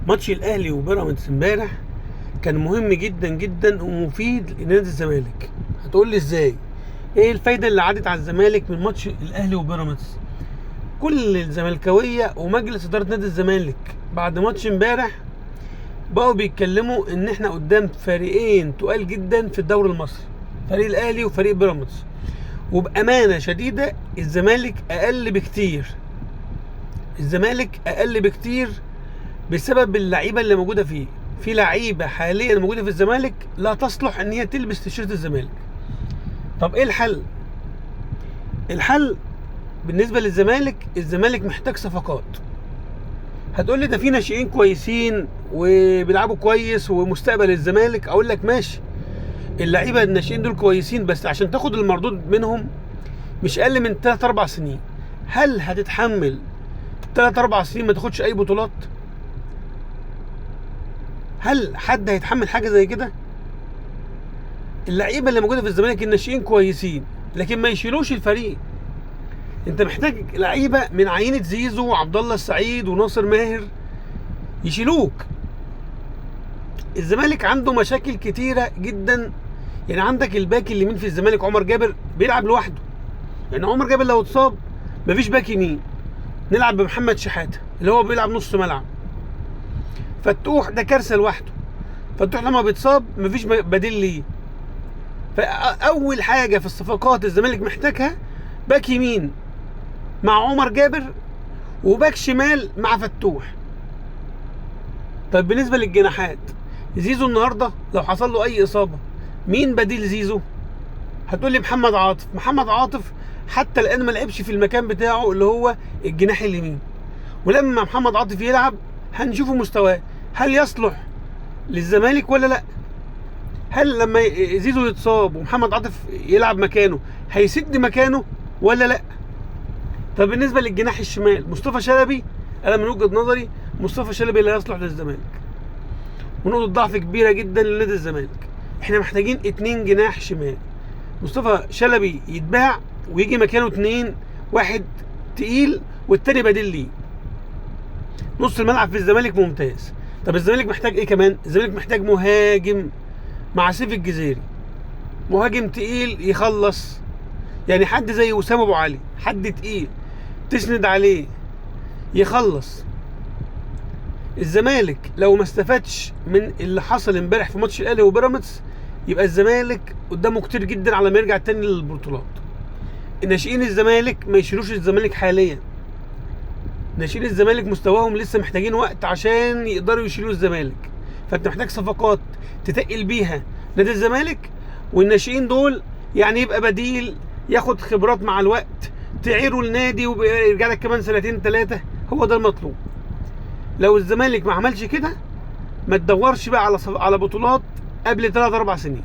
ماتش الاهلي وبيراميدز امبارح كان مهم جدا جدا ومفيد لنادي الزمالك. هتقول لي ازاي؟ ايه الفايدة اللي عدت على الزمالك من ماتش الاهلي وبيراميدز؟ كل الزملكاويه ومجلس ادارة نادي الزمالك بعد ماتش امبارح بقوا بيتكلموا ان احنا قدام فريقين تقال جدا في الدوري المصري، فريق الاهلي وفريق بيراميدز. وبامانه شديدة الزمالك اقل بكتير، الزمالك اقل بكتير بسبب اللعيبة اللي موجودة فيه. في لعيبة حاليا موجودة في الزمالك لا تصلح ان هي تلبس تيشيرت الزمالك. طب ايه الحل؟ الحل بالنسبة للزمالك، الزمالك محتاج صفقات. هتقول لي ده في ناشئين كويسين وبيلعبوا كويس ومستقبل الزمالك، اقول لك ماشي، اللعيبة الناشئين دول كويسين، بس عشان تاخد المردود منهم مش اقل من 3-4 سنين. هل هتتحمل 3-4 سنين ما تاخدش اي بطولات؟ هل حد هيتحمل حاجة زي كده؟ اللعيبة اللي موجودة في الزمالك الناشئين كويسين، لكن ما يشيلوش الفريق. انت محتاج لعيبة من عينه زيزو وعبد الله السعيد وناصر ماهر يشيلوك. الزمالك عنده مشاكل كتيرة جدا، يعني عندك الباك اليمين في الزمالك عمر جابر بيلعب لوحده، يعني عمر جابر لو اتصاب مفيش باك يمين، نلعب بمحمد شحاته اللي هو بيلعب نص ملعب. فتوح ده كارثة لوحده، فتوح لما بيتصاب مفيش بديل ليه. فاول حاجة في الصفقات الزمالك محتاجها باك يمين مع عمر جابر وباك شمال مع فتوح. طيب بالنسبة للجناحات، زيزو النهارده لو حصل له اي اصابه مين بديل زيزو؟ هتقول لي محمد عاطف. محمد عاطف حتى الان ما لعبش في المكان بتاعه اللي هو الجناح اليمين، ولما محمد عاطف يلعب هنشوفه مستواه، هل يصلح للزمالك ولا لا؟ هل لما زيزو يتصاب ومحمد عاطف يلعب مكانه هيسد مكانه ولا لا؟ طب بالنسبة للجناح الشمال مصطفى شلبي، انا من وجهه نظري مصطفى شلبي لا يصلح للزمالك، ونقطة ضعف كبيرة جدا لنادي الزمالك. احنا محتاجين 2 جناح شمال، مصطفى شلبي يتباع ويجي مكانه 2، واحد تقيل والتاني بديل ليه. نص الملعب في الزمالك ممتاز. طب الزمالك محتاج ايه كمان؟ الزمالك محتاج مهاجم مع سيف الجزيري، مهاجم تقيل يخلص، يعني حد زي وسام ابو علي، حد تقيل تسند عليه يخلص. الزمالك لو ما استفادش من اللي حصل امبارح في ماتش الاهلي وبيراميدز يبقى الزمالك قدامه كتير جدا على ما يرجع تاني للبطولات. ناشئين الزمالك ما يشيلوش الزمالك حاليا، ناشئين الزمالك مستواهم لسه محتاجين وقت عشان يقدروا يشيلوا الزمالك. فانت محتاج صفقات تتقل بيها نادي الزمالك، والناشئين دول يعني يبقى بديل ياخد خبرات مع الوقت، تعيره النادي ويرجع لك كمان 2-3 هو ده المطلوب. لو الزمالك ما عملش كده ما تدورش بقى على بطولات قبل 3-4 سنين.